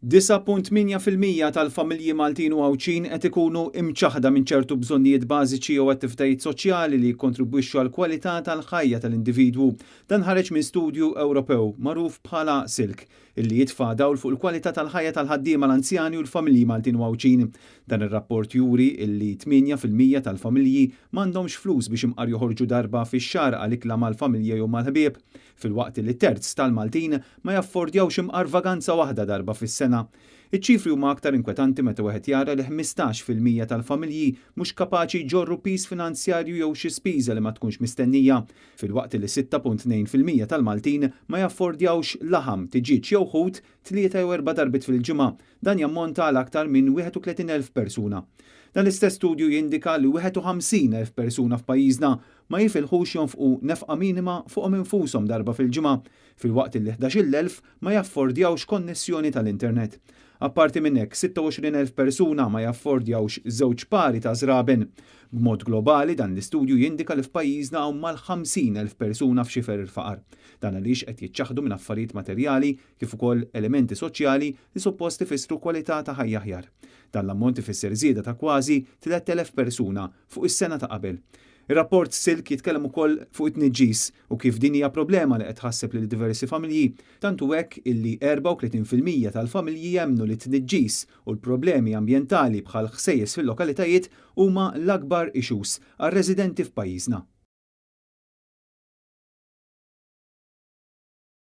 9.8% tal-familji Maltin u Għawdxin qed ikunu imċaħħda minn ċertu bżonnijiet bażiċi jew attivitajiet soċjali li jikkontribwixxu għall-kwalità tal-ħajja tal-individwu. Dan ħareġ minn studju Ewropew magħruf bħala SILC, illi jitfa' dawl fuq il-kwalità tal-ħajja tal-ħaddiema l-anzjani u l-familji Maltin u Għawdxin. Dan ir-rapport juri illi 8% tal-familji m'għandhomx flus biex imqar joħorġu darba fix-xahar għal ikla mal-familja jew mal-ħbieb, filwaqt li terz tal-Maltin ma jaffordjawx imqar vaganza waħda darba fis-sena. Iċ-ċifri huma aktar inkwetanti meta wieħed jara li 15% tal-familji mhux kapaċi jġorru piż finanzjarju jew xi spiża li ma tkunx mistennija, filwaqt li 6.2% tal-Maltin ma jaffordjawx laħam, tiġieġ jew ħut tlieta jew erba' darbiet fil-ġimgħa. Dan jammonta għal aktar minn 31,000 persuna. Dan l-istess studju jindika li 51,000 persuna f'pajjiżna ma jifilħux jonfqu nefqa minima fuqhom infushom darba fil-ġimgħa, filwaqt li 11,000 ma jaffordjawx konnessjoni tal-internet. Apparti minn hekk, 26,000 persuna ma jaffordjawx żewġ pari ta' żraben. B'mod globali, dan l-istudju jindika li f'pajjiżna hawn mal-50,000 persuna f'xifer il-faqar. Dan għaliex qed jiċċaħħdu minn affarijiet materjali kif ukoll elementi soċjali li suppost ifissru kwalità ta' ħajja aħjar. Dan l-ammont ifisser żieda ta' kważi 3,000 persuna fuq is-sena ta' qabel. Ir-rapport SILC jitkellem ukoll fuq it-tniġġis u kif din hija problema li qed tħasseb lil diversi familji, tant hu hekk illi 34% tal-familji jemmnu li t-tniġġis u l-problemi ambjentali bħal ħsejjes fil-lokalitajiet huma l-akbar issues għar-residenti f'pajjiżna.